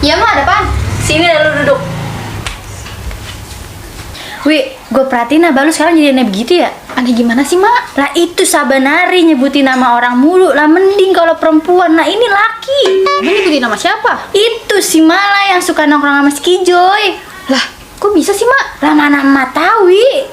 Iya mak, ada apaan? Sini deh lu duduk. Wi, gue perhatiin abah lu sekarang jadi aneh begitu ya? Aneh gimana sih mak? Lah itu Sabanari nyebutin nama orang mulu. Lah mending kalau perempuan, nah ini laki. Emang nyebutin nama siapa? Itu si Mala yang suka nongkrong sama si Kijoy. Lah, kok bisa sih mak? Lah mana mak tahu, Wi?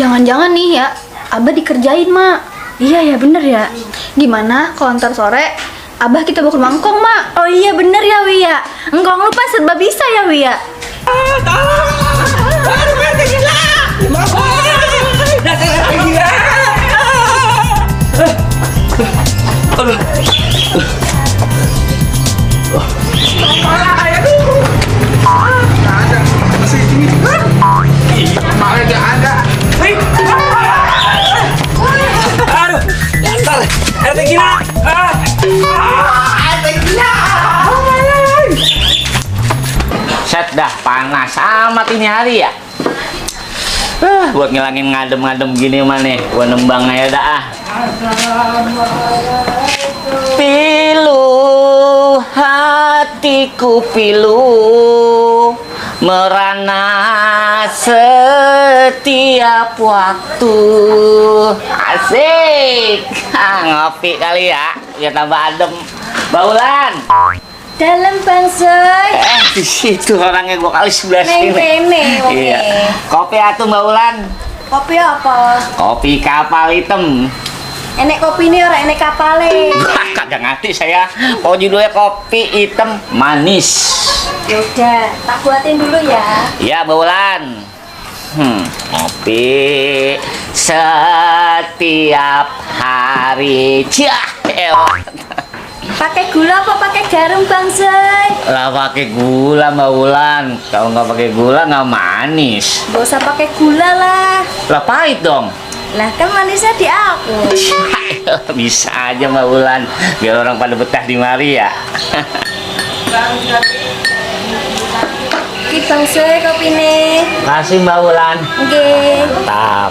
Jangan-jangan nih ya, Abah dikerjain mak. Iya ya bener ya. Gimana kalau ntar sore Abah kita bawa ke mangkong mak? Oh iya bener ya Wi ya. Engkong lu pas serba bisa ya Wi ya. Set dah panas amat ini hari ya. Buat ngilangin ngadem-ngadem gini mah nih, gua nembang aja dah ah. Pilu hatiku pilu merana setiap waktu. Asik. Ngopi kali ya, biar tambah adem. Baulan. Dalam bangsoy. Di situ orangnya gua kali sebelah sini. Meme, Iya. Kopi atuh Mbak Ulan. Kopi apa? Kopi kapal hitam. Enek kopi ini orang enek kapale. Kagak ngerti saya. Oh judulnya kopi hitam manis. Yaudah, tak buatin dulu ya. Iya Mbak Ulan. Kopi setiap hari. Cah, elah. Pakai gula apa pakai garam bangsoy? Lah pakai gula Mbak Ulan. Kalau nggak pakai gula nggak manis. Gak usah pakai gula lah. Lah pahit dong. Lah kan manisnya di aku. Bisa aja Mbak Ulan. Biar orang pada betah di mari ya. Ki bangsoy kopi nih. Kasih Mbak Ulan. Oke. Tetap.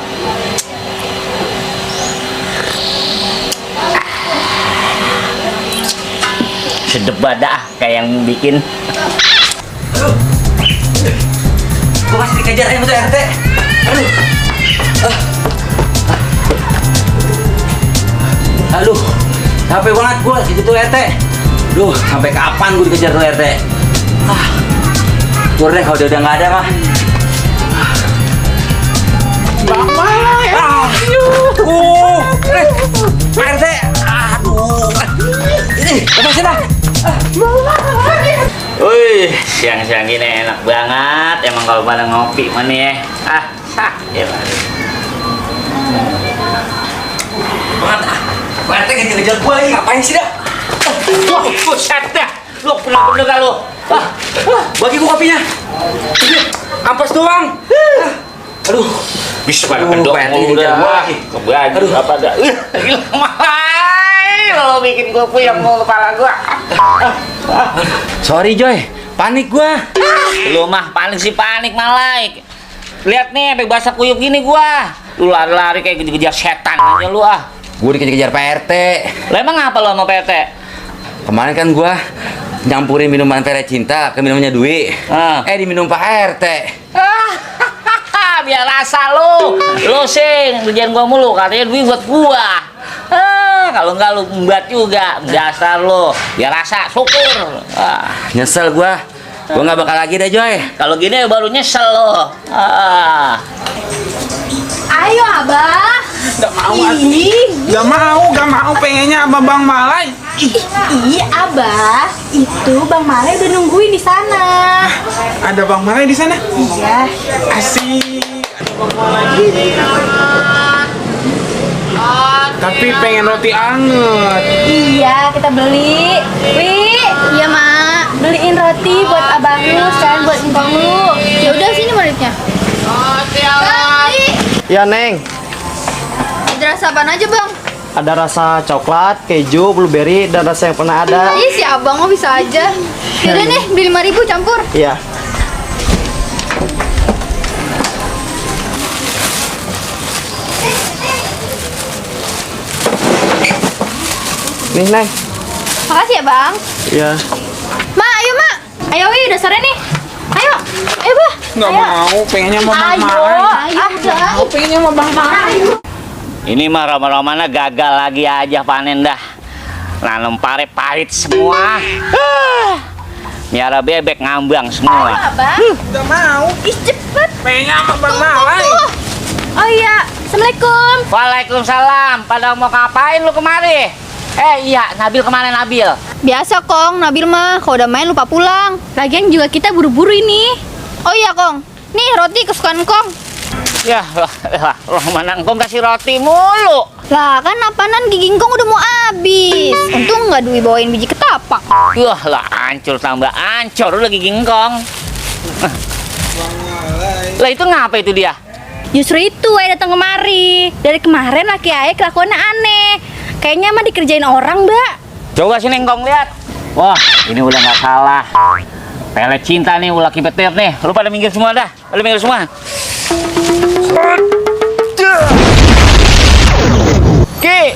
Sedep badah kayak yang bikin. Gua masih dikejar ayam tuh RT. Aduh, capek banget gua itu tuh RT. Duh, sampai kapan gua dikejar tuh RT? Tur deh kalau dia udah nggak ada mah. Bang Malai. Pak RT. Aduh. Ini, lepasin dah. Wih, siang-siang gini enak banget. Emang kalau pada ngopi mana ya? Ya Banget ah. Pak RT ngejar gua lagi ngapain sih dah? wah, buset dah. Lu bener-bener dah lu. Bagi gua kopinya. Ampas doang. Aduh. Bisa pada Pak kedok RT mulu ngejar dah. gua lagi. Kebaju Aduh. apa dah. Gila Malai. Lo bikin gua puyeng mau kepala gua. Sorry Joy, panik gua. Lu mah panik sih panik Malai. Lihat nih, sampai basah kuyup gini gua. Lu lari-lari kayak kejar setan aja lu ah. Gua dikejar-kejar Pak RT. Lah emang apa lu sama PT? Kemarin kan gua nyampurin minuman Tere Cinta ke minumannya Dwi. Diminum Pak RT. Biar rasa lu. Lu sih ngerjain gua mulu, katanya duit buat gua. Kalau enggak lu embat juga. Dasar lu. Biar rasa syukur. Nyesel gua. Gua nggak bakal lagi deh Joy. Kalau gini baru nyesel lu. Ayo abah. Gak mau Ih, gak mau pengennya sama Bang Malai. iya abah. Itu Bang Male udah nungguin di sana. Ada Bang Malai di sana. Iya. Asik. Ada Bang Malai. Tapi pengen roti anget. Iya, kita beli. Wi, iya mak. Beliin roti buat abang lu, sekarang buat engkong lu. Ya udah sini muridnya. Roti. Ya Neng, Ada rasa apaan aja bang? ada rasa coklat, keju, blueberry, dan rasa yang pernah ada. Ih si abang mah bisa aja. Yaudah nih, beli 5.000 campur. Iya. Nih Neng. Makasih ya bang. Iya. Mak, ayo mak. Ayo Wi, udah sore nih. Ayo, bah. Nggak mau, pengennya sama Bang Malai. Ayo, udah. Mau pengennya sama Bang Malai. Ini mah Roma-Romana gagal lagi aja panen dah. Nanam pare parit semua. Miara bebek ngambang semua. Abah. Nggak mau, Ih, cepet. pengennya sama Bang Malai. Oh iya, Assalamualaikum. Waalaikumsalam. Pada mau ngapain lu kemari? Iya, Nabil kemana Nabil? Biasa Kong, Nabil mah kalau udah main lupa pulang. Lagian juga kita buru-buru ini. Oh iya Kong, nih roti kesukaan Kong. Ya, loh mana engkau kasih roti mulu. Lah kan apanan gigi Kong udah mau habis. Untung nggak Dwi bawain biji ketapang. Wah lah, hancur tambah hancur udah gigi engkong. Lah itu ngapa itu dia? Justru itu datang kemari. Dari kemarin laki ayah kelakuannya aneh. Kayaknya mah dikerjain orang, Mbak. Coba sini engkong lihat. Wah, ini udah nggak salah. Pelet cinta nih, ulah kipetir nih. Lu pada minggir semua dah. Pada minggir semua. Ki,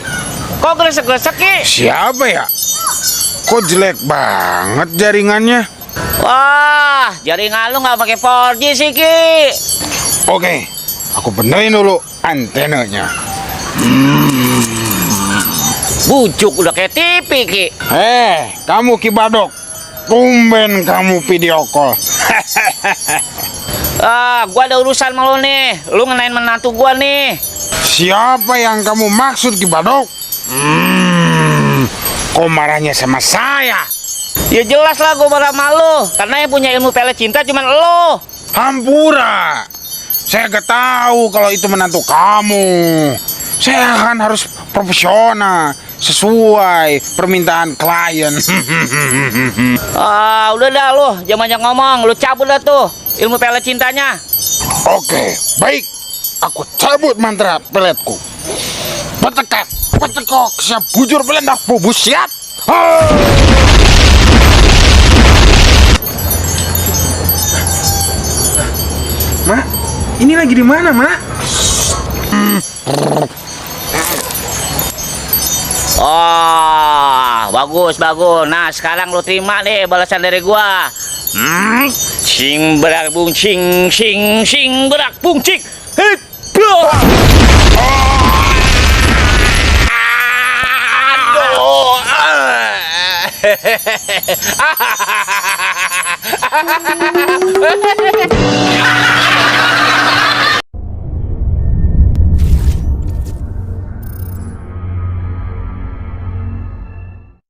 kok gresek-gresek Ki? Siapa ya? Kok jelek banget jaringannya? Wah, jaringan lu nggak pakai 4G sih Ki. Oke, aku benerin dulu antenanya. Bujuk udah kayak TV Ki. Kamu Kibadok. Tumben kamu video call. Gua ada urusan sama lu nih. Lu ngenain menantu gua nih. Siapa yang kamu maksud Kibadok? Kok marahnya sama saya? Ya jelas lah gua marah sama lu. Karena yang punya ilmu pelet cinta cuman lu. Hampura. Saya gak tahu kalau itu menantu kamu. Saya kan harus profesional, sesuai permintaan klien. Udah dah lu, jangan banyak ngomong. Lu cabut dah tuh ilmu pelet cintanya. Oke, baik. Aku cabut mantra peletku. Petekak, petekok, siap bujur belendak bubus siap. Mak, ini lagi di mana, Mak? Bagus bagus. Nah sekarang lu terima deh balasan dari gua. Sing berak bung cing sing berak bung cing. Hit. Aduh.